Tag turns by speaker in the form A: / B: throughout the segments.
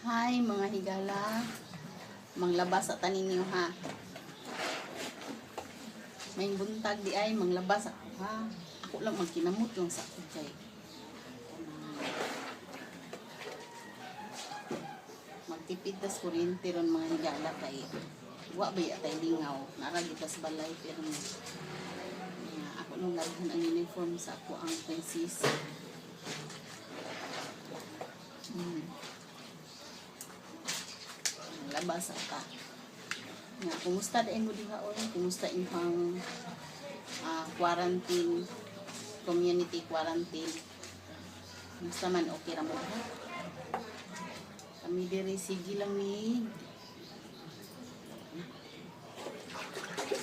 A: Hi, mga higala. Manglabas sa taninyo ha. May buntag di ay manglabas ako ha. Ako lang magkinamot lang sa ako kay. Magtipid tas kuryente ron, mga higala, kay wa ba tay lingaw. Nara gyud tas balay pero nga, ako nung labhan ang uniform sa ako ang princess. Labas ka. Nga, kumusta din mo diha oy? Kumusta imong quarantine, community quarantine? Kumusta man, okay ra mo diha? Kami diri sige lang ni.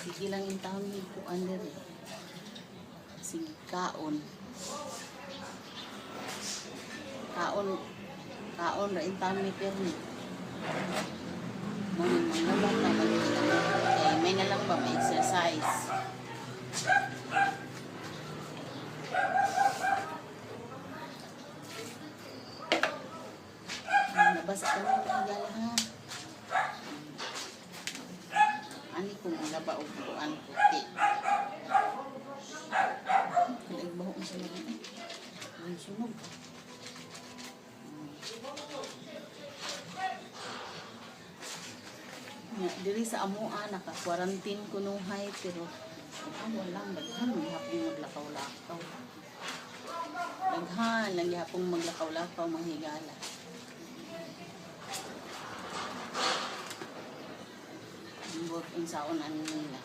A: Sige lang in taon ni kuan diri. Sige kaon. Kaon kaon ra in taon ni pirmi. Mo ning mga bata magkinamot kay may na lang ba may exercise. Nabasa ka lang mga higala ha. Ani kung laba og kuan puti. Kailag baho ang sunog eh. Ang sunog. Nga, diri sa amoa naka-quarantine kunuhay pero amo lang daghan gihapon maglakaw-lakaw. Daghan lang gihapon maglakaw-lakaw, mga higala. Buot unsaon ani nila.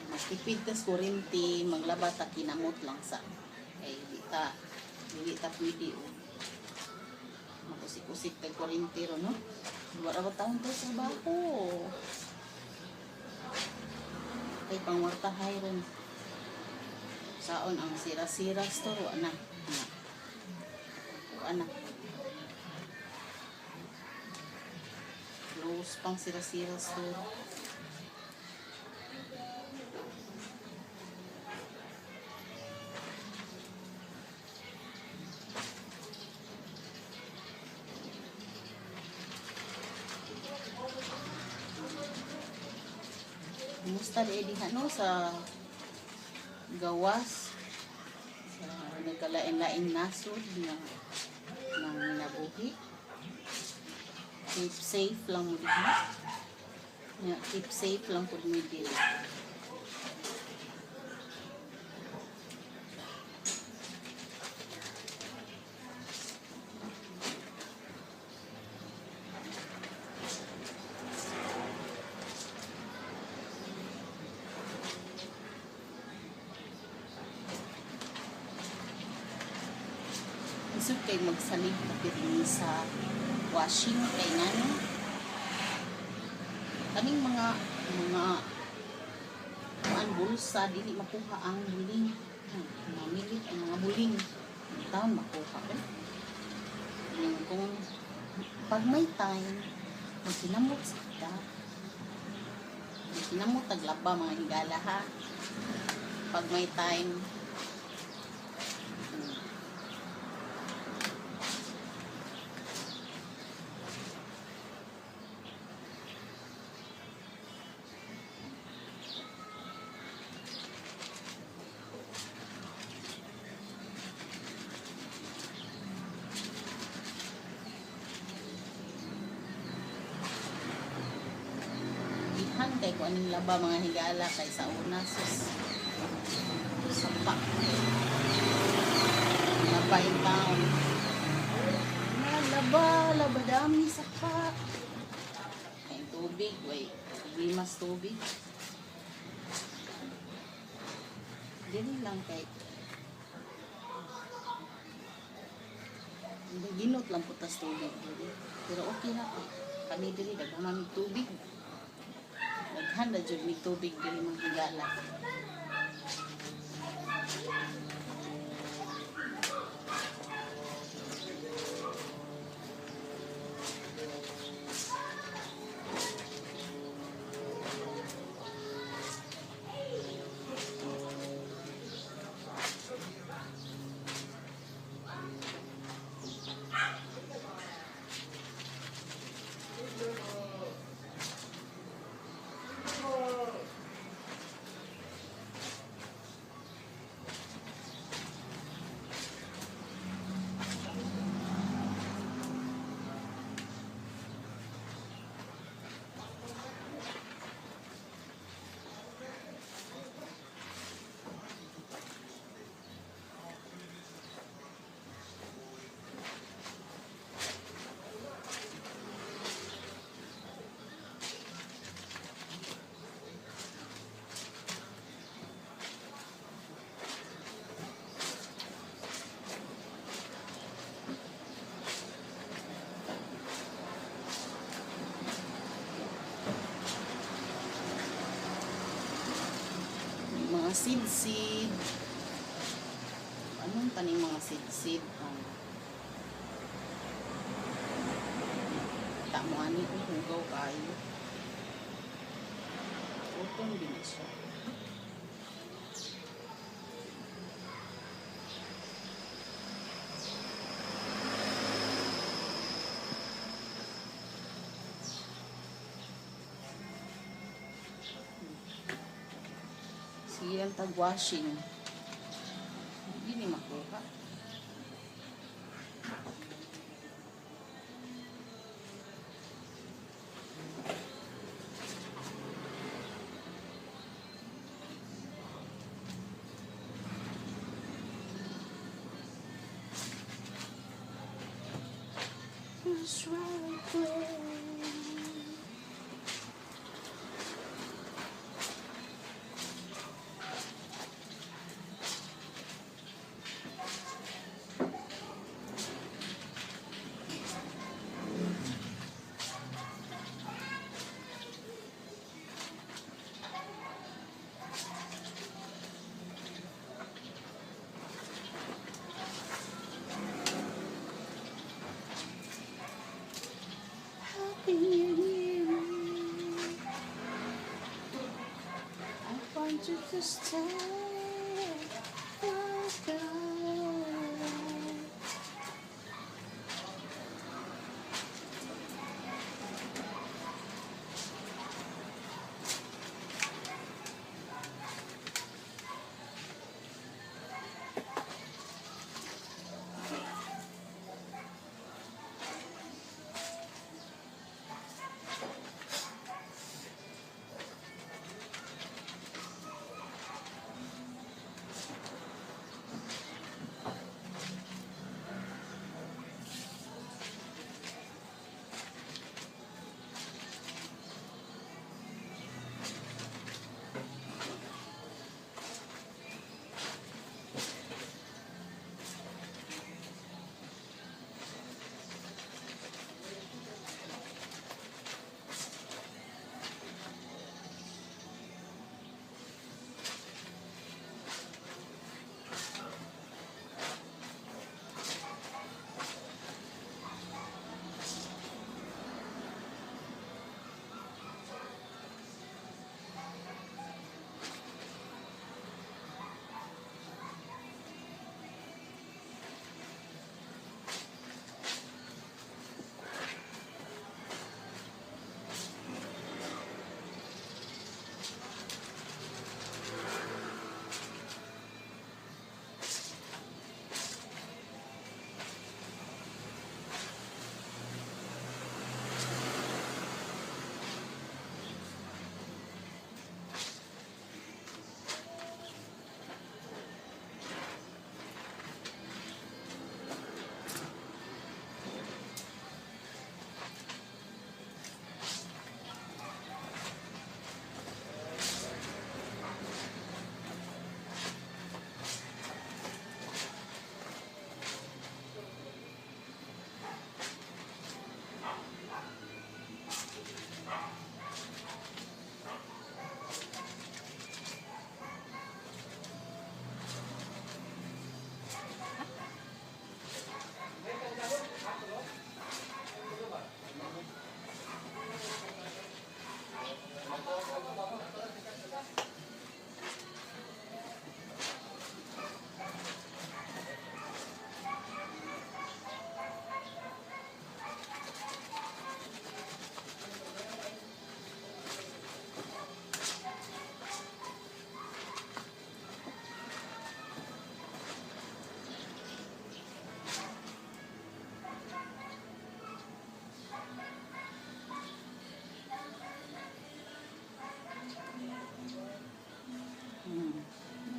A: Magtipid tas kuryente, maglaba ta, kinamot lang sa. Kay di ta pwede o. Makusik-usik tag kuryente ro no. Wala ba taon to trabaho? Kay pangwartahay ron. Saon ang sira-sira store wa na. Na. Wa na. Close pang sira-sira store. Kumusta di diha no sa gawas sa nagkalain-laing nasod nga nang minabuhi? Keep safe lang mo diha. Nga, keep safe lang pud mi diri. Isip kay magsalig pa pirmi sa washing kay ngano kaning mga kuan bulsa dili makuha ang buling. Mamilit ang mga buling taon makuha ba. Yung kung pag may time magkinamot sa kita, magkinamot taglaba, mga higala ha, pag may time. Gihan kay ko aning laba, mga higala, kay sa una sus sapa laba in town na laba laba dami sapa ay tubig way problema sa tubig dili lang kay ginot lang po tas tubig dili pero okay na kay kami dili daghan man mig tubig, daghan na jud mig tubig dili, mga higala. Mga seed-seed. Anong taning mga seed-seed? Oh. Ta mo ani kung hugaw kayo. Cotton din na siya. Sige lang tag-washing. Hindi ni makuha. Just right away. Happy New Year. I want you to stay for good.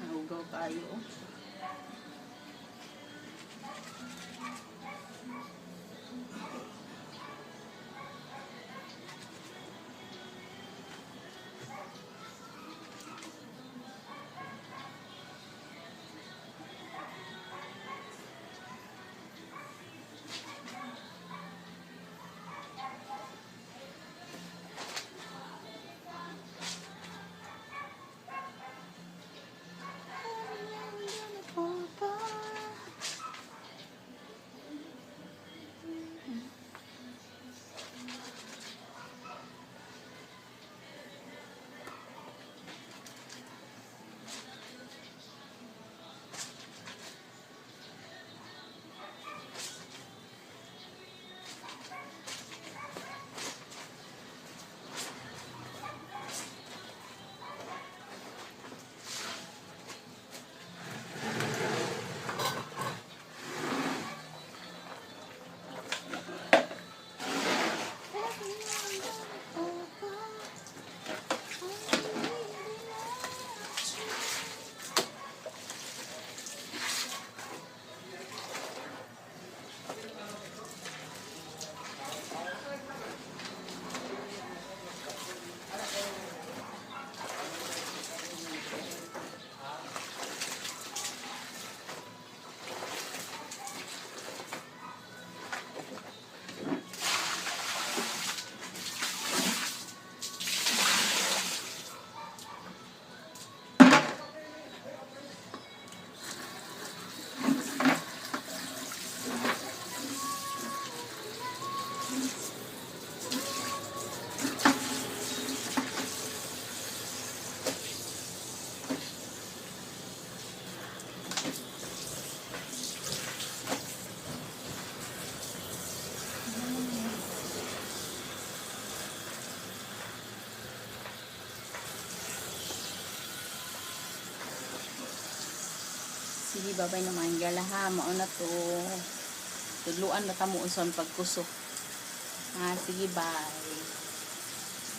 A: Nahugaw kayo, oh. Sige, babay na, mga higala, ha. Mao na to. Tudluan na ta mo unsa pagkuso. Ha, sige, bye.